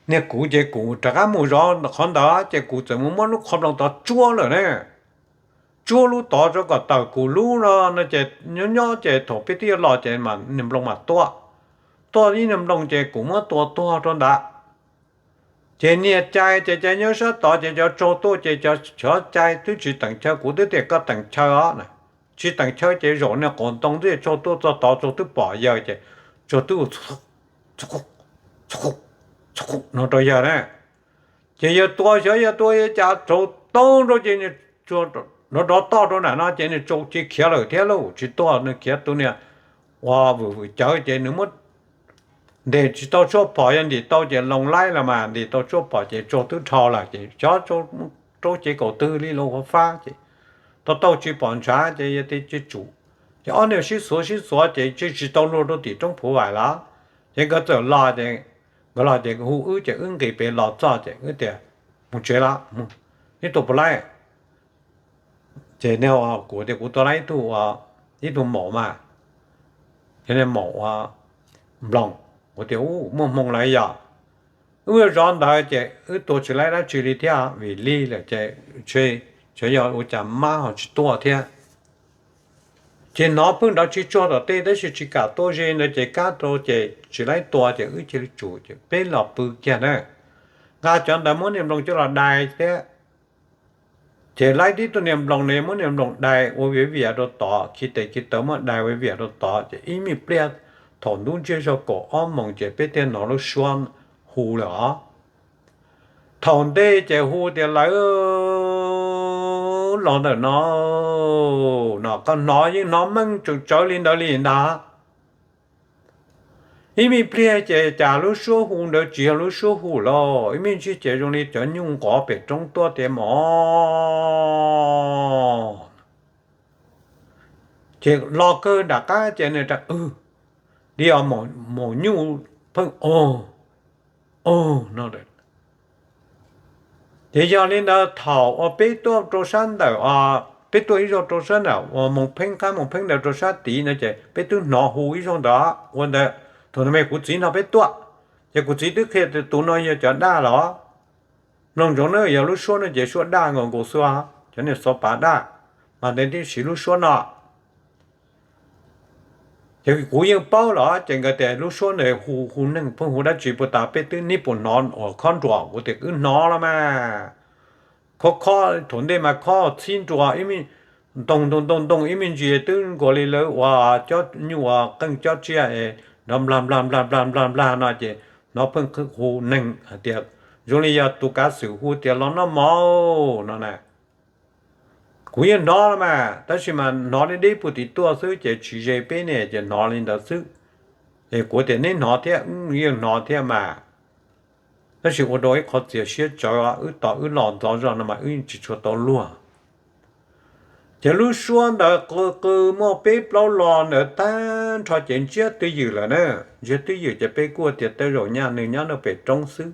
niag kuv ces kuv rov qab mus zov qhov ntawd ces kuv txawm mus muab lub qhov nploos tod tsuab lawm ne. Tsuab lub tod rau kom tawm kuv lub no no ces nyob nyob ces thaum peb twb yuav los ces niag nploos mas tuaj, tuaj ib niag nploos ces kuv muab tua tuag rau ntawd. Ces niag cai ces cai nyob sab tod ces cov tsaug tuaj ces cov cai twb tsis teem chaw, kuv twb tias koj teem chaw os. Tsis teem chaw ces zaum niag qaum ntoo twb tsaug tuaj txog tod, tsaug twb pom yawg ces tsaug twb no rau yawg na. Ces yawg tua, xyov yawg tua yawg cas tsaug tau rau ces nrov rov toj rau nram no ces nws tsaug cia khiav lawm thiab lauj, tsis tuaj, nws khiav tus niag ua vwm vwm cawv ces nws muab ntes tsis tau tshuaj phom, yog ntim tau ces loo laib los mas ntim tau tshuaj phom ces tsaug twb dhau lawm ces xyov rau ces kaum twg li los ua fab ces tau tau tsis pom ntshav ces yawg tsis tsum. Ces ob niag sib xuav sib xuav ces tsis tsis tau luag rau tim roob Phuv Vais lawm. Ces nkawd txawm los ces nkawd los ces hu wb ces wb nqis pem los txog ces wb tias, mus tsev lawm, ib tug puas laib? Ces kuv tias kuv tua laib ib tug, ib tug maum mas, maum ua nploos. Kuv tias, u, muaj hmoo lawm yog. Wb zov ntawd ces wb tua tsis laib dab tsi li thiab vim lig lawm ces tseem yog ua cas mab ho tsis tuaj thiab. Ces hnov pheej nrov tsis tsuag tom tej tab sis tsis kam tuaj ze ntawd ces kab rau ces tsis laib tua ces wb cia li tsum ces peb los pw kiag na. Nqa cov ntawd muab niag nploos coj los dai thiab. Ces laib tib tug niag nploos ne, muab niag nploos dai ua viav vias rau tod, khi tes khi taw muab dai ua vias rau tod ces ib me pliag thaum ntub ntsiag zog kaum ob moos ces peb thiaj hnov lub suab hu lawm os. Thaum ntej ces hu tias lawv los ntawm no, no koj hnov yeej hnov meej tseem tsawv li ntawd li ntag. Ib me pliag ces cas lub suab hu ntawd tsis yog lub suab hu lawm, ib me ntsis ces zoo li cov nyuj nqov pem roob tuaj tias mos. Ces los kawg nram qab ces nws rov, li os, maum nyuj pheej o, o no. Ces yog li ntawd thaum uas peb tuaj rau sab ntawm, peb tuaj ib zaug rau sab ntawm uas Moos Pheeb qab, Moos Pheeb ntawd rau sab tid no ces peb twb hnov hu ib zaug ntawd ua ntawd. Thaum ntawd mas kuv txiv nrog peb tuaj, ces kuv txiv twb qhia tias tus no yog cov daj los. Mloog ntsoov na, yog lub suab no ces suab daj nkaus nkaus xwb, cov niag xov pav daj, mas ntev tib siv lub suab no. Ces kuv yeej paub los ces nkawd tias lub suab ntawd hu hu neeg pheej hu dab tsi puas tas, peb twb neb puas hnov uas khob nruas? Kuv tias wb hnov los mas, khob khob thaum ntej mas khob txhib nruas ib me ntoo ntoo ntoo ntoo ib me ntsis twb nkaus li lawv ua cob nyuj ua qeej cob tsiaj es nrov nplag nplag nplag nplag nplag nplag no ces hnov pheej hu neeg hais tias zoo li yog tus kav xwm hu tias los noj mov no na. Kuv yeej hnov los mas, tab sis mas hnov deb deb puag tim tuaj xwb ces tsis ze peb ne ces hnov li ntawd xwb. Es kuv tias neb hnov thiab, wb yeej hnov thiab mas, tab sis ua rau ib qhov txias siab tsawv, wb tos wb los ntxov zog no mas wb yeej tsis tshua tau luag. Ces lub suab ntawd qw qw muaj peb plaub lo ntawd tag nrho ces ntsiab twj ywm lawm na. Ntsiab twj ywm ces peb kuj tias tej zaum nyaj nws nyob nram pem roob xwb,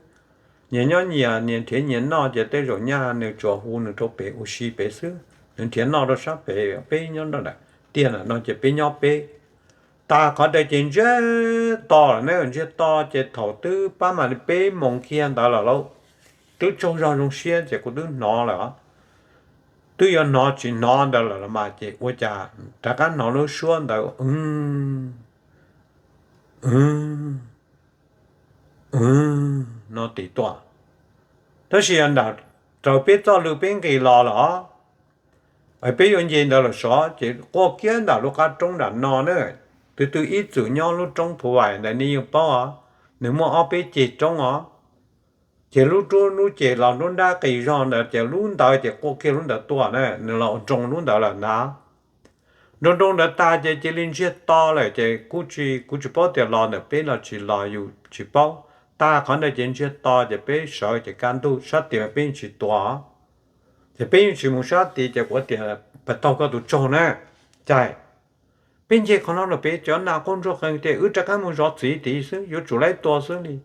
nyias nyob nyias, nyias nrhiav nyias noj ces tej zaum nyaj nws tsuas hu nws rau pem ua si pem xwb, nws nrhiav noj rau sab pem, peb nyob nram tiaj na no ces peb nyob peb. Tas qhov ntawd ces ntsiag to lawm na, ntsiag to ces thaum twb pab mam li peb moos kiag ntawd lawm lauj, twb tsaug zog zoo siab ces kuv twb hnov lawm, twb yuav hnov tsis hnov ntawd lawm los mas ces ua cas rov qab hnov lub suab ntawd no tim tuaj. Tab sis yog nram raws peb txoj lw peb nqis los lawm, peb yuav nce ntawd los sov ces quaj kiag nram lub qab roob nram no na. Tus twg ib txwm nyob lub roob Phu Vais ntawd nej yeej paub os, nws muaj ob peb ceg roob os. Ces lub roob lub ceg los lub nrab qis zog ntawd ces lub ntawd ces quaj kiag lub ntawd tuaj na, nws los nroo lub ntawd lawm ntag. Nroo nroo ntawd tag ces cia li ntsiag to lawm ces kuv tsis, kuv tsis paub tias los ntawm peb los tsis los yus tsis paub. Tag qhov ntawd ces ntsiag to ces peb sawv ces kaj ntug sab tid mas peb yeej tsis tuav, ces peb yeej tsis mus sab tid ces kuv tias pab taug koj tus tsaug na, cas peb nce qhov no los pem cov nas quaj ntsuag qees tias wb rov qab mus zov txiv tid xwb, yuav tsum laib tua xwb li.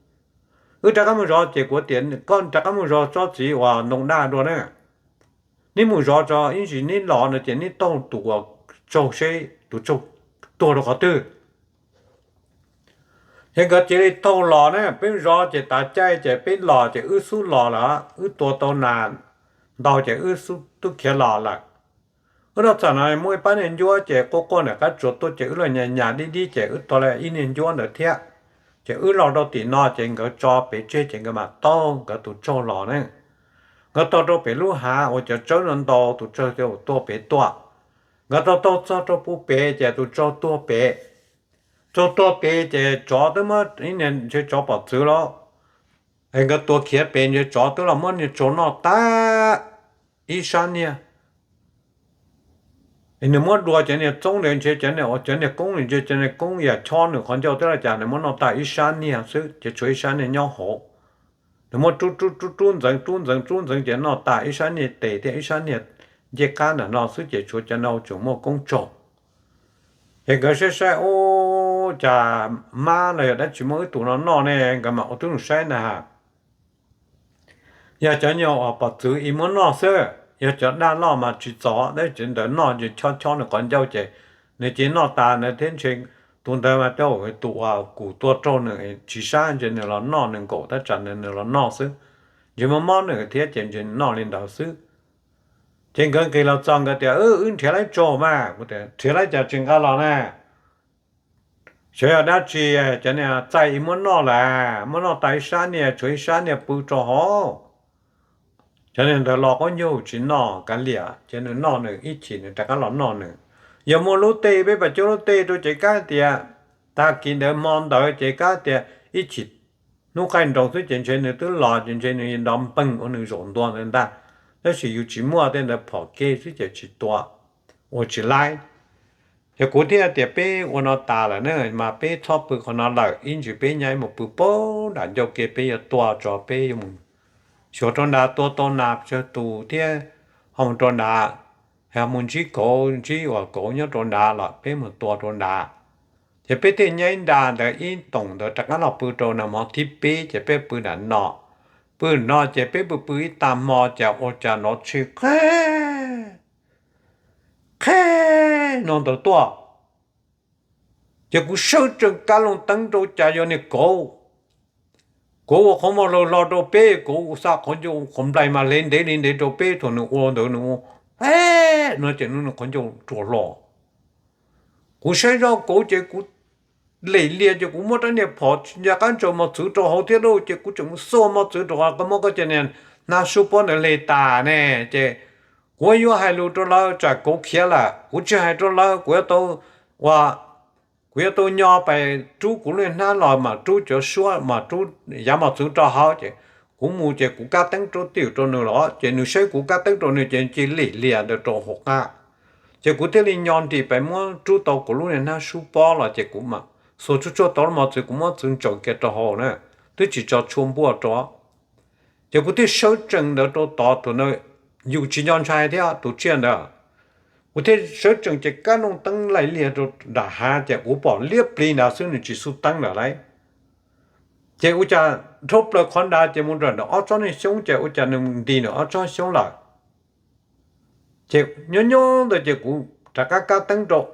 Wb rov qab mus zov ces kuv tias koj rov qab mus zov tsob txiv uas ntoo daj dua na. Neb mus zov tso ib ntsis neb los no ces neb taug tus uas tsaug seb tus tsaug tuag rau qhov twg. Ces nkawd cia li taug los na, peb zov ces tav caij ces peb los ces wb xub los lawm, wb tua tau nas ntau ces wb xub twb khiav los lawm. Wb los txog no muaj ib pab niag ncuab ces quaj quaj nram qab tsuas tuaj ces wb los nyas nyas dib dib ces wb tua lawm ib niag ncuab ntawd thiab. Ces wb los rau tim no ces nkawd tso pem tseg ces nkawd mam taug nkawd tus tsaug los ne. Nkawd taug rau pem lub hav uas cov tsawb no ntau tus tsaug tuaj pem tuaj. Nkawd taug taug txog rau puag pem ces tus tsaug tuag pem. Tsaug tuag pem ces tsov twb muab ib niag ntshe tsov pom txwv los, es nkawd tua khiav pem ntshe tsov twb los muab niag tsaug noj tag ib sab niag. Nws muab dua cov niag txoob ntawd ntshe cov niag, cov niag koob ntshe cov niag koob yam chob nws qhov ncauj twb los cas nws muab noj tag ib sab niag xwb ces tshuav ib sab niag nyob hauv. Nws muab rub rub rub rub ntxeev rub ntxeev rub ntxeev ces noj tag ib sab niag tes thiab ib sab niag ncej qab ntawm no xwb ces tshuav cov no tseem muaj koob tsaug. Ces nkawd saib saib ub, cas mab los yog dab tsi muab wb tus no noj ne, nkawd mam ua tib zoo saib na. Yog cov nyuag uas pom txwv es muab noj xwb, yog cov daj loj mas tsis txaus, tab sis ntawd noj ces chob chob nws qhov ncauj ces nws cia noj tas ntawd thiab ntshe tus ntawd mas tej zaum tus uas kuv tua raug nws tsis sab ntshe nws los noj nws nkaum tab tsam nws los noj xwb, ntshe mob mob nws thiab ces ntshe noj li ntawd xwb. Ces nkawd nqis los txog nkawd tias wb nrhiav laib tsaug mas, kuv tias nrhiav laib cas tsis nqa los na. Xyov yog dab tsi, cov niag txaij es muab noj lawm, muab noj tas ib sab niag tshuav ib sab niag pw rau hauv. Cov niag ntawd los qaub ncaug tsis noj kav liam, ces nws noj nws ib chim nws rov qab los noj nws. Yog muaj lub teb peb pas cuab lub teb rau ces kab tias, tag kis ntawd hmo ntawd ces kab tias ib chim hnub qaij nroos xwb ces ntshe nws twb los ces ntshe nws nrov npeeg ua nws zaum ntua ntawd ntag. Tab sis yus tsis muaj tej ntawd phom kev xwb ces tsis tua, ua tsis laib. Ces kuv thiaj tias peb ua no tas lawm na mas peb txhob pw qhov no lawm, ib ntsis peb nyab mus pw puag nram ncauj ke, peb yuav tua tso, peb yuav mus xyuas rau nrad tua tau nas tsawg tus thiab ho mus rau nrad, ho mus ntsib kauv ntsib uas kauv nyob rau nrad los peb mus tua rau nrad. Ces peb thiaj nyab ib nra ntawd ib toom ntawd rov qab los pw rau nag hmo thib peb ces peb pw nram no. Pw no ces peb pw pw ib tag hmo cas ua cas nrov tshwj qe qe no ntawd tuaj. Ces kuv sawv tsees kav loo teeb rau cas yog niag kauv. Kauv ua qhov muag hlo hlo rau peb, kauv xa qhov ncauj qhov nplaig mas hle ntev li ntev rau peb thaum nws ua ntawd nws ua no ces nws qhov ncauj rua hlo. Kuv saib zoj kauv ces kuv lim lias ces kuv muab rab niag phom ncaj qab ntsaws mos txwv rau hauv thiab lauj, ces kuv tseem mus xuas mos txwv rau qhov koj muab koj cov niag hnab sub pob ntawd hle tas ne. Ces kuv yuav hais lus rau lawv tsam kauv khiav lawm, kuv tsis hais rau lawv, kuv yuav tau ua kuv yuav tau nyo pais rub kuv lub hnab los mas rub cov suab mas rub yav mos txwv rau hauv ces kuv mus ces kuv kab teeb rau tim rau nws los ces nws saib kuv kab teeb rau nws ces cia lim lias ntawd rau hauv qab. Ces kuv thiaj li nyo nrim pais muab rub tau kuv lub niag hnab sub pob los ces kuv mam xuas tsuag tsuag tau lub mos txwv kuv muab txwv ntsaws kiag rau hauv na, twb tsis tso tshuaj npuaj rau. Ces kuv thiaj sawv tsees ntawd rau tod, tus na yus tsis nco ntshai thiab tus tsiaj ntawd. Kuv thiaj sawv tsees ces kab nooj teeb laim lias rau nram hav ces kuv pom liab plis nrad xwb, nws tsis xub teeb lawm lauj. Ces ua cas dhau plaws qhov nrad ces mus nram nws ob tsob niag xyoob ces ua cas nws nti nws ob tsob xyoob lawm. Ces nyob nyob ntawd ces kuv rov qab kab teeb rau,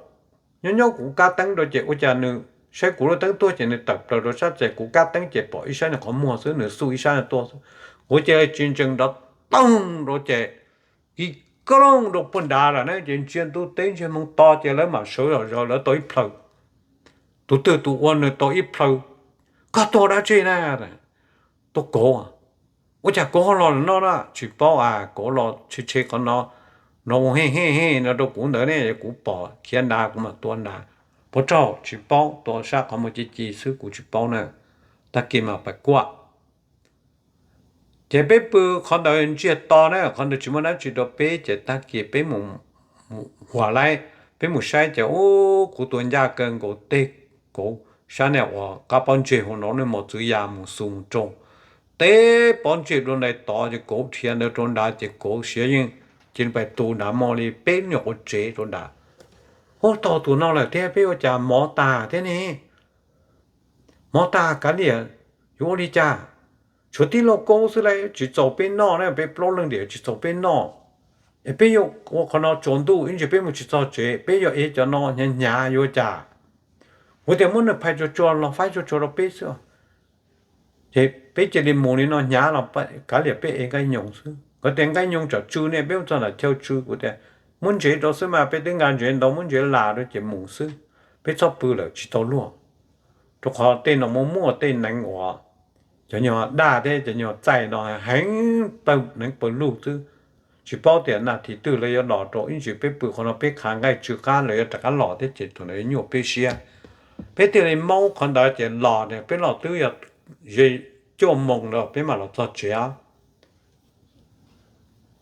nyob nyob kuv kab teeb rau ces ua cas nws saib kuv lub teeb tuag ces nws tawm plaws rau sab ces kuv kab teeb ces pom ib sab nws qhov muag xwb, nws xuj ib sab nws tuaj xwb. Kuv cia li tsis ntsees nrov toog rau ces kis koj looj rau puag nrad lawm na ces ntsia ntuj teb ntsia hmoo to ces lawv mam sawv zom zaws lawv tau ib plhaw. Tus twg tus ua nws tau ib plhaw. Koj tuaj dab tsi na? Tuaj kauv. Ua cas kauv ho los no na? Tsis paub as, kauv los tshe tshe qhov no, no ua he he he no rau kuv ntawd ne, kuv pom khiav nrad kuv mam tua nrad. Puas tsaug, tsis paub, tua sab qhov muag ci ci xwb kuv tsis paub na. Tag kis mam pais kuaj. Ces peb pw qhov ntawd ntsiag to na, qhov ntawd tsis muaj dab tsi rau peb ces tag kis peb mus huam laib, peb mus saib ces ub kuv tua ncaj kawg nkaus tej kauv sab niag uas qab pob ntseg hauv no ne, mos txwv ya mus xus mus rau teb pob ntseg dua ntais tod ces kauv rhiav ntawd rau nrad ces kauv siav yeej cia li pais tu nrad mos li peb nyuam quav tsev rau nrad. Ub, tau tus no lawm thiab peb ua cas mov tas thiab ne? Mov tas kav liam, yuav ua li cas? Tshuav tib lauj kaub xwb lauj, tsis txaus peb noj na, peb plaub leeg diam tsis txaus peb noj. Es peb yuav ua qhov no tsaus ntuj ib ntsis peb mus tsis txog tsev, peb yuav ev cov no hnyav hnyav yuav ua cas? Kuv tias muab nws phais tsuag tsuag los faib tsuag tsuag rau peb xwb. Ces peb cia li mus li no hnyav los kav liam peb ev nqaij nyoos xwb. Nkawd tias nqaij nyoos tsam tsw ne, peb mus txog ntawm chaw tsw, kuv tias muab ntsev rau xwb mas, peb twb nqa ntsev ntau, muab ntsev las rau ces mus xwb. Peb txhob pw lawm tsis tau luag, rau qhov tej no muaj muaj tej neev uas cov nyuag daj thiab cov nyuag txaij no heev, neev pawg lug xwb. Tsis paub tias nas this twg lawv yuav los rau, ib ntsis peb pw qhov no peb khav nqaij tsw qab lawv yuav rov qab los thiab ces thaum ntawd yuav nyuaj peb siab. Peb thiaj li maub qhov ntawd ces los, peb los twb yog ze cuaj moos lawm peb mam los txog tsev.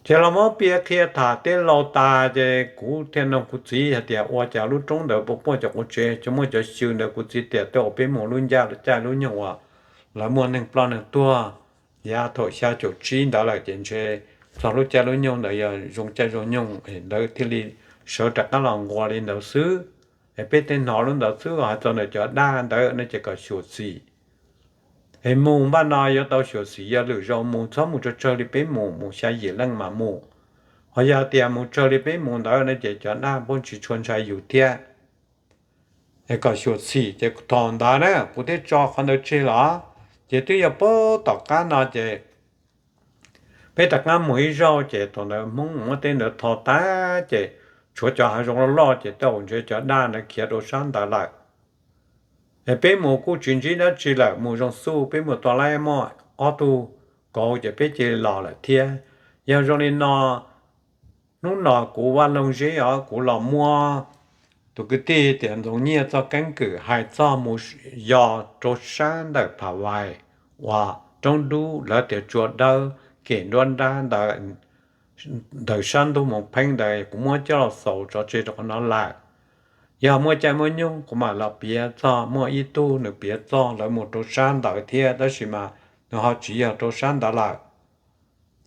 Ces los muab piav qhia tham tej laus tas ces kuv thiaj nug kuv txiv hais tias ua cas lub roob ntawd puas muaj cov quav tsev, cov muaj cov xyw ntawd? Kuv txiv tias tej uas peb mus lub ncaj caij lub nyoog uas lawv muaj neeg ploj neeg tuag, yav thaum xya caum tsib ntawd lawm ces ntshe txog lub caij lub nyoog ntawd yog zoo caij zoo nyoog ntawd thiaj li sawv rov qab los nquas li ntawd xwb. Es peb tej hnov lub ntawd xwb, hais txog ntawm cov daj ntawd no ces kom xyuam xim. Es mus npaj no yuav tau xyuam xim, yog lwm zaus mus txhob mus tsawg tsawg li peb mus, mus xya yim leej mas mus. Ho yog tias mus tsawg li peb mus ntawd no ces cov daj puab tsis tshua ntshai yus thiab. Es kom xyuam xim ces thaum ntawd na kuv thiaj tso qhov ntawd tseg los, ces twb yog puag tom qab no ces peb rov qab mus ib zaug ces thaum ntawd Hmoob muab tej ntawd tho tag ces tshuav cov hav zoov loj loj ces tej zaum ntshe cov daj ntawd khiav rau sab ntawd lawm. Es peb mus kuj tsis ntsib dab tsi lawm, mus zoo xwb, peb mus tua laib muaj ob tug kauv ces peb cia li los lawm thiab. Yog zoo li no, hnub no kuv Vaj Loog Zeb os, kuv los muab tus kwv tij tias Ntxoov Nyiaj txoj keeb kwm hais txog mus yos rau sab ntawm Phav Vais uas roob dub lawv tias tsua dawb kem nruab nrab ntawd, ntawm sab ntug Moos Pheeb ntawd, kuv muab coj los xaus tso tseg rau qhov no lawm. Yog muaj caij muaj nyoog kuv mam los piav txog, muaj ib tug nws piav txog lawv mus rau sab ntawd thiab, tab sis mas nws ho tsis yog rau sab ntawd lawm.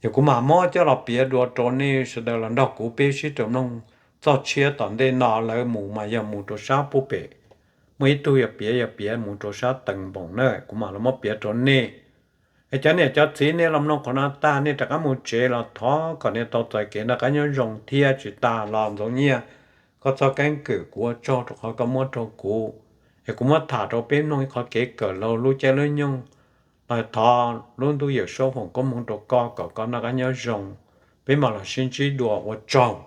Ces kuv mam muab coj los piav dua rau nej sawv daws los nrog kuv peb sib raws mloog txoj tshiab tom ntej no, lawv mus mas yog mus rau sab puag pem. Muaj ib tug yog piav, yog piav mus rau sab Teev Npoos na, kuv mam los muab piav rau nej. Es cov niam cov txiv, nej los mloog qhov no tag nej rov qab mus tsev los thov kom nej tau txais kev noj qab nyob zoo thiab tsis tas los Ntxoov Nyiaj, koj txoj keeb kwm kuv ua tsaug rau qhov koj muab rau kuv. Es kuv muab tham rau peb mloog ib qhov kev kawm laug lub caij lub nyoog. Los thov lub ntuj Yawm Saub foom koob hmoov rau koj kom koj noj qab nyob zoo. Peb mam los sib ntsib dua, ua tsaug.